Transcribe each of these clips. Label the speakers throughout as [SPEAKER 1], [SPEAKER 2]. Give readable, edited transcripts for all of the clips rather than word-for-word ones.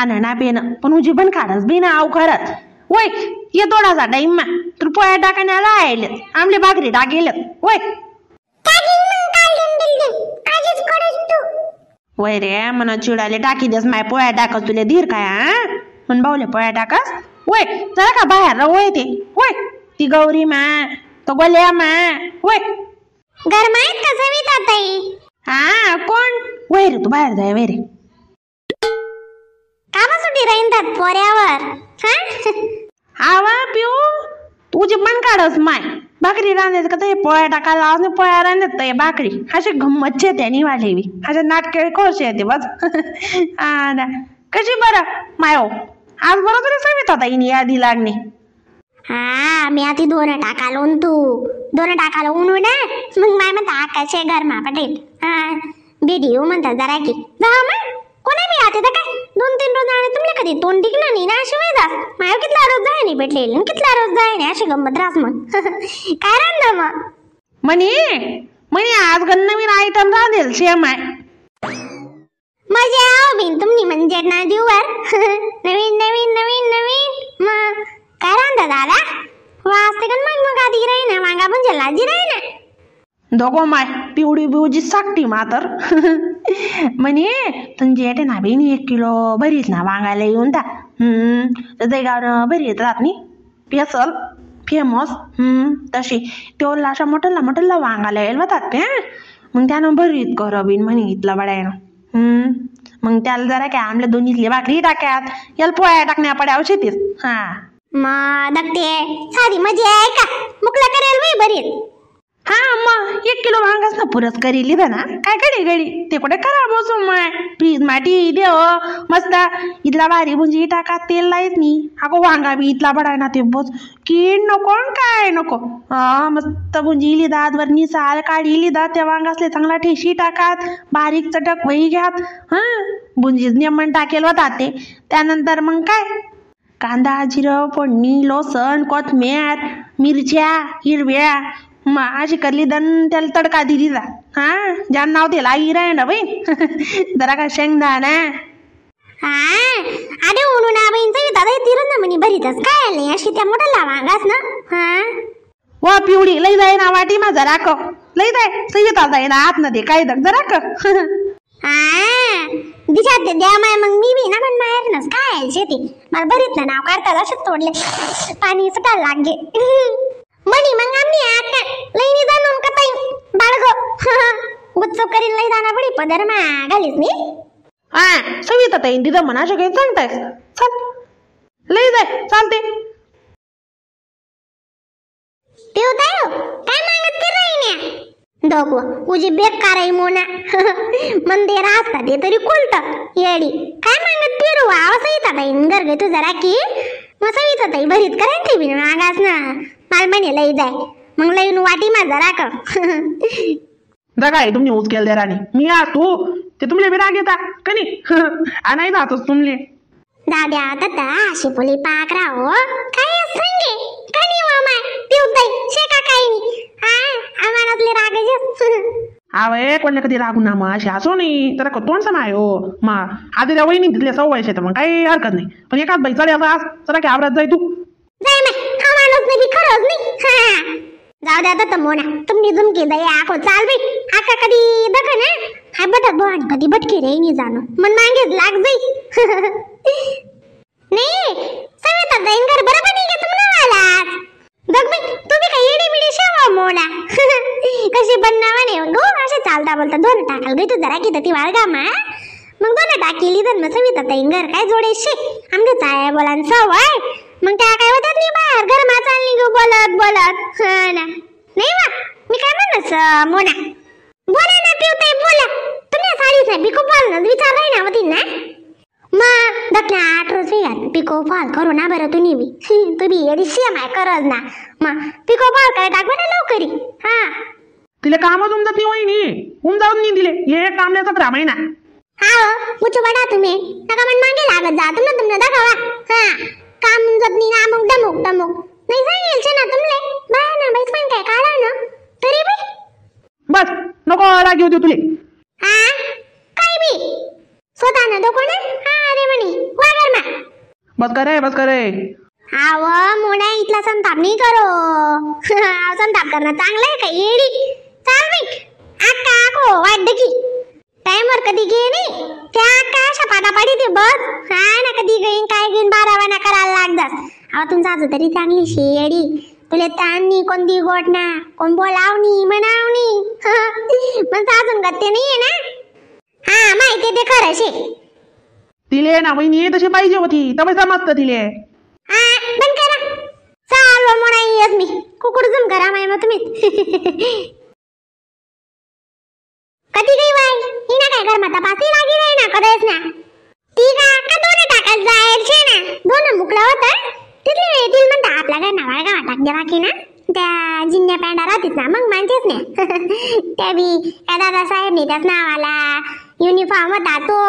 [SPEAKER 1] खाणं ना पिणं पण उजी पण काढस बी ना आव खरंच. वय ये थोडासा टाइम मा तुला पोळ्या टाकण्याला आले आमले भाकरी टाकेल. वय वय रे मना चिडाले टाकी देस माय पोळ्या टाकस तुले धीर काय हा मन भाऊले पोळ्या टाकस. वय जरा का बाहेर वय ते वय ती गौरी मा तो गोल्या मा वय
[SPEAKER 2] गरमाईत का सविता ताई.
[SPEAKER 1] हा कोण वय रे तू बाहेर जाय वय रे
[SPEAKER 2] कामा सुटी राहीन पोऱ्यावर. हा
[SPEAKER 1] आवा पिऊ तुझी मन काढस माय भाकरी रांधायचं का ते पोळ्या टाकायला लावस नाही पोळ्या रांधत ते भाकरी अशी गंमत येते निवालेवी अशा नाटके खोश येते बस. हा ना कशी बरं मायो आज बरं तुला सविता ताईनी यादी लागणी.
[SPEAKER 2] हा मी आधी दोन टाकालो तू दोन टाकालो उन्हू ना मग माय म्हणता आकाश घरमा पटेल. हा बेडी हो म्हणता जरा की जा मग कोणा मी आते तर काय 2-3 रोज आणि तुमले कधी तोंड टिकलं नाही ना अशी वेळ जास माय कितला रोज जाय नाही भेटलेली कितला रोज जाय नाही अशी गंमत रास मग. काय रांधलं मग
[SPEAKER 1] म्हणे म्हणे आज गण नवीन आयटम रांधेल शेम आहे
[SPEAKER 2] मजा आव बिन तुम्ही म्हणजे ना जीवर नवीन नवीन नवीन नवीन मग काय रांधा दादा वाजते का मग मग आधी राही ना वांगा म्हणजे लाजी राही ना
[SPEAKER 1] दोघो माय पिवळी बिवजी साकटी मातर. म्हणे तुमची येते ना बहिणी 1 किलो भरीत ना वांगायला येऊन ता जयगावनं भरीत राहत नी पेसल फेमस तशी तेवढला अशा मोठ्याला मोठ्याला वांगायला येईल होतात ते मग त्यानं भरीत कर बिन म्हणे इथला बड्यानं. मग त्याला जरा काय आमल्या दोन्हीतली भाकरी टाक्यात याला पोळ्या टाकण्या पड्या शेतीत. हा
[SPEAKER 2] मग दगते साधी मजा आहे का मुकला करेल बाई भरीत.
[SPEAKER 1] हा मग 1 किलो वांगाच ना पुरस करील ना काय घडी घडी ते कुठे खराब बसू माय फ्रीज माटी देव मस्त इथला भारी बुंजी टाका तेल लाईच नी अगो वांगा बी इथला बडाय ना ते बस कीड नको काय नको. हा मस्त बुंजी इली दात वर निसाल काढी इली दात त्या वांगासले चांगला ठेशी टाकात बारीक चटक वही घ्यात. हा बुंजीच नेमण टाकेल होता ते त्यानंतर मग काय कांदा जिरं फोडणी लसण कोथमीर मिरच्या हिरव्या मग अशी करली दन त्याला तडका दिली जा. हा ज्या नाव ते लागी राय ना बाई जरा का शेंगदाणा.
[SPEAKER 2] हा अरे उन्हू ना बहीण दादा तिरून ना म्हणे भरीतच काय नाही अशी त्या मोठ्याला वांगास ना. हा
[SPEAKER 1] वा पिवळी लई जाय ना वाटी मा जरा क लई जाय सविता जाय ना आत ना ते काय दग जरा क.
[SPEAKER 2] हा दिशात द्या माय मग मी बी ना पण माहेर नस काय शेती मला भरीत ना नाव काढतात असेच तोडले पाणी सुटायला लागे म्हणी मग आम्ही आका लईनी जाणून का ताई बाळग गुच्च करीन लई दाना पडी पदर मा घालीस नी.
[SPEAKER 1] हा सविता ताई दिदा म्हणा अशा काही सांगतायस चल लई जाय चालते.
[SPEAKER 2] पिवताय काय मागत ते राहिन्या दोघ उजी बेकार आहे मोना मंदिर असता ते तरी कोलत येडी काय मागत पिरू आवा सविता ताई घर गे तू जरा की मग सविता ताई भरीत करेन ते बिन मागास ना माल म्हणे लई जाय मग लईन वाटी माझा राख.
[SPEAKER 3] जा काय तुम्ही ऊस केलं राणी मी आ तू ते तुमले बी राग येता का नाही नाही जातच तुमले
[SPEAKER 2] दाद्या तता अशी पोली पाक राहो काय सांगे कणी वा माय पिवताई शेका काय नी हा आम्हालातले रागच.
[SPEAKER 3] आवय कोणले कधी रागू ना मग अशी असो नाही तर तोंड समाय हो मा आधी त्या वहिनी तिथले सवय शेत मग काही हरकत नाही पण एकाच बाई चढ असा चला की आवरात जाय तू
[SPEAKER 2] जाय माय हा माणूस नाही खरंच नाही. हा जाऊ द्या आता मोना तुम्ही झुमकी दया आखो चाल बाई आका कधी दख ना हा बटक भवानी कधी भटकी रे नी जाणो मन मागेच लाग जाई. नाही सविता जाईन घर बरोबर नाही का तुम्हाला वालाच दग बाई तुम्ही काय येडी बिडी शेवा मोना कशी बननावा नाही गो असे चालता बोलता दोन टाकाल गई तू जरा की ती वाळगा मा मग दोन टाकेली तर मग सविता ताईन घर काय जोडे शे आमच्या चाया बोलान सवय मग त्या काय होतात नाही बाहेर घर मा चालली गो बोलत बोलत. हा ना नाही वा मी काय म्हणस मोना बोला ना पिवताई बोला तुम्ही साडीच नाही पिको फॉल ना विचार राही ना होती ना मग दखना 8 रोज पिको फॉल करू ना बरं तुम्ही बी तुम्ही येडी शेम आहे करज ना मग पिको फॉल काय टाक बरं लवकरी. हा
[SPEAKER 3] तिला कामच उमजत नाही वहिनी उमजावून नाही दिले हे काम नाही 17 महिना.
[SPEAKER 2] हा उचू बडा तुम्ही नका मन मागे लागत जा तुमनं तुमनं दाखवा. हा काम उमजत नाही ना अमुक डमुक डमुक नाही सांगेल ना तुमले बाय ना बाईस पण काय काढा ना तरी बी
[SPEAKER 3] बस नको राग येऊ दे तुले.
[SPEAKER 2] हा काय बी स्वतः ना डोको ना. हा अरे म्हणे वागा
[SPEAKER 3] बस करे बस करे.
[SPEAKER 2] आव मोड्या इथला संताप नाही करो. आव संताप करणं चांगलं आहे का येडी? चाल बाई आक्का आको वाटत की टाइमवर कधी गे नाही त्या आक्का अशा पाटापाटी ते बस हा ना कधी घेईन काय घेईन बारावाना करायला लागतात. अहो तुमचा सासू तरी चांगली शेडी तुला ताण नाही कोणती गोट ना कोण बोलावणी म्हणावणी. पण सासून गत्ते नाही आहे ना. हा माहिती ते खरं शे.
[SPEAKER 3] तिले ना वहिनी तशी पाहिजे होती तवे समजतं तिले.
[SPEAKER 2] हा बंद करा चाल मोडा येत मी कुकुड झुम करा माय मग तुम्ही. कधी गई बाई ही ना काय घर माता पासी लागी नाही ना कधीच ना ती का का दोन टाकायला जायल शे ना दोन मुकला होता तिथले येतील म्हणता आपला काय नावाळ गावा टाक द्या बाकी ना त्या जिन्या पॅन्डा राहतीत ना मग मानतेच ना. त्या बी त्या दादासाहेबनी त्याच नावाला युनिफॉर्म होता तो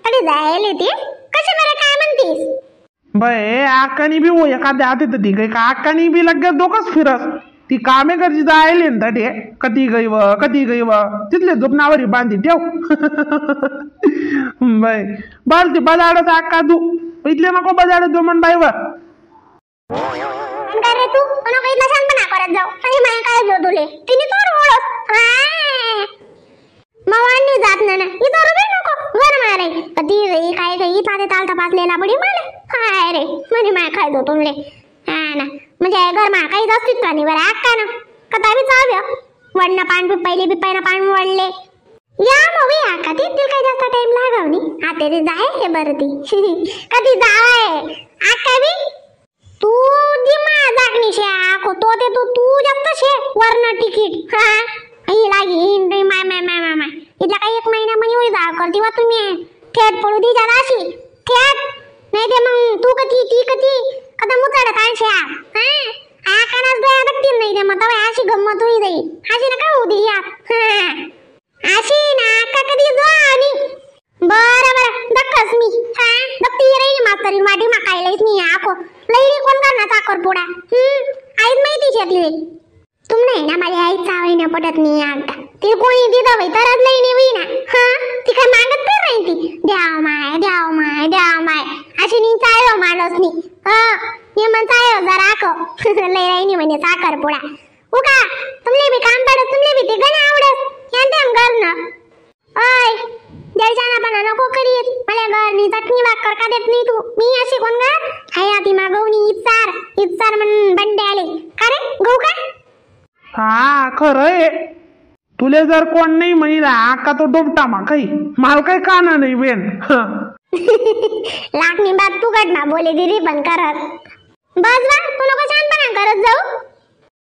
[SPEAKER 2] कधी जायला ते कसे बरं काय म्हणतीस
[SPEAKER 3] बय आकानी बी हो एखाद्या हात येतं ती काही का आकानी बी लगेच डोकंच फिरस ती कामे करची जायले ना ते कधी गई व कधी गई व तिथले झोपनावरी बांधी ठेव. बाय बल ती बजाडच आका तू इथले नको बजाड दो मन बाईवर.
[SPEAKER 2] काय रे तू नको इथला शांतपणा करत जाऊ आणि माया काय जो तुले तिने तोर ओळख मवानी जात ना इथं रुबे नको वर मारे कधी गई काय गई इथला ते ताल तपासलेला बडी मला हाय रे म्हणे माया काय दो तुमले. हा ना म्हणजे घर मा काहीच अस्तित्व नाही बरं अक्का ना कथा बी चाव्य वडणं पान पिपायले पिपायना पान वडले या मग आका ती तिला काही जास्त टाइम लागाव नी आता ते जाय हे बरं ती. कधी जावाय आका बी तू दिमा जागणी शे आको तो ते तू तू जास्त शे वरण तिकीट. हा ही लागी हिंडी my my my my my इथला काही एक महिना म्हणे होई जा करती वा तुम्ही थेट पडू दी जरा अशी थेट नाही ते मग तू कधी ती कधी कदा मुचाड काय शे हा आकानाच डोळ्या बघतील नाही ते मग तवा अशी गंमत होई जाईल अशी नका होऊ दे या. अशी ना का कधी जो आणि बरं बरं दक्कस मी हा बघती राहील मास्तरी वाटी माकायलाच मी आको लई कोण करणार साखरपुडा. आईच माहिती शेतली तुमने ना माझ्या आई चावई ना पटत नाही आता ती कोणी दिदा बाई तरच लई नाही होई ना. हा ती काय मागत तर नाही ती द्याव माय द्याव माय द्याव माय अशी नी चायो माणूस नी. हा हे म्हण चायो जरा आको लई राहिनी म्हणे साखरपुडा उका तुमले बी काम पडत तुमले बी ते गण आवडत यांते घरनं ओय जलशाना नको करीत मला घरनी चटणी भाकर का देत नाही तू मी अशी कोण ग हाय ती मागवणी इचार इचार म्हण बंडे आले का रे गहू का.
[SPEAKER 3] हा खरं आहे तुले जर कोण नाही म्हणला आका तो डोबटा मा काही माल काही काना नाही बेन.
[SPEAKER 2] लाखनी बात तू घटना बोले दिदी पण करत बस वा तू नको छानपणा करत जाऊ.